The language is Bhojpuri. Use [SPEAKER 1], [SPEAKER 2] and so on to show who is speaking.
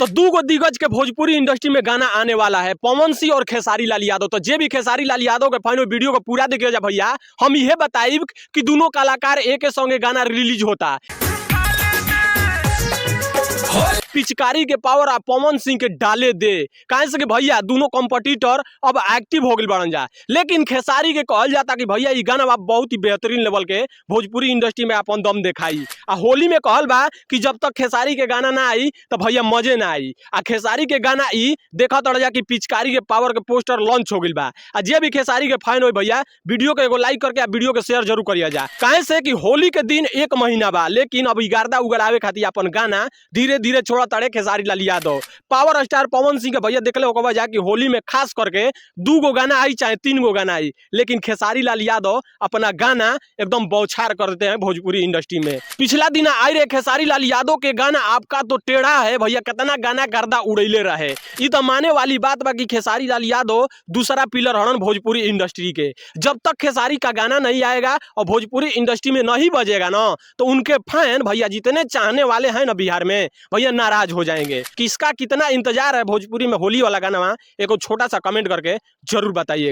[SPEAKER 1] तो दू गो दिग्गज के भोजपुरी इंडस्ट्री में गाना आने वाला है, पवन सिंह और खेसारी लाल यादव। तो जे भी खेसारी लाल यादव के फैन, वीडियो को पूरा देखिए जा भैया। हम यह बताइब कि दोनों कलाकार एक संगे गाना रिलीज होता, पिचकारी के पावर आ पवन सिंह के डाले दे। काहे से कि भैया दोनों कॉम्पिटिटर अब एक्टिव हो गए बड़न जा। लेकिन खेसारी के कहल जाता कि भैया ई गाना बहुत ही बेहतरीन लेवल के भोजपुरी इंडस्ट्री में अपन दम दिखाई। आ होली में कहल बा कि जब तक खेसारी के गाना ना आई तो भैया मजे ना आई। आ खेसारी के गाना ई देखा तड़ जा कि पिचकारी के पावर के पोस्टर लॉन्च हो गइल बा। आ जे भी खेसारी के फैन हो भैया, वीडियो के एगो लाइक करके आ वीडियो के शेयर जरूर करिया जा। काहे से कि होली के दिन एक महीना बा, लेकिन अब गर्दा उगड़ावे खातिर अपन गाना धीरे धीरे छोड़ा तड़े खेसारी लाल यादव। पावर स्टार पवन सिंह के भैया देखले होकर जा कि होली में खास करके दू गो गाना आई चाहे तीन गो गाना आई, लेकिन खेसारी लाल यादव अपना गाना एकदम बौछार कर देते हैं भोजपुरी इंडस्ट्री में। पिछला दिन आई रहे खेसारी लाल यादव के गाना आपका तो टेढ़ा है भैया, कितना गाना गर्दा उड़ैले रहे। ई तो माने वाली बात बा कि खेसारी लाल यादव दूसरा पिलर हड़न भोजपुरी इंडस्ट्री के। जब तक खेसारी का गाना नहीं आएगा और भोजपुरी इंडस्ट्री में नहीं बजेगा ना, तो उनके फैन भैया जितने चाहने वाले हैं ना बिहार में, भैया नाराज हो जाएंगे। किसका कितना इंतजार है भोजपुरी में होली वाला गाना, एक छोटा सा कमेंट करके जरूर बताइए।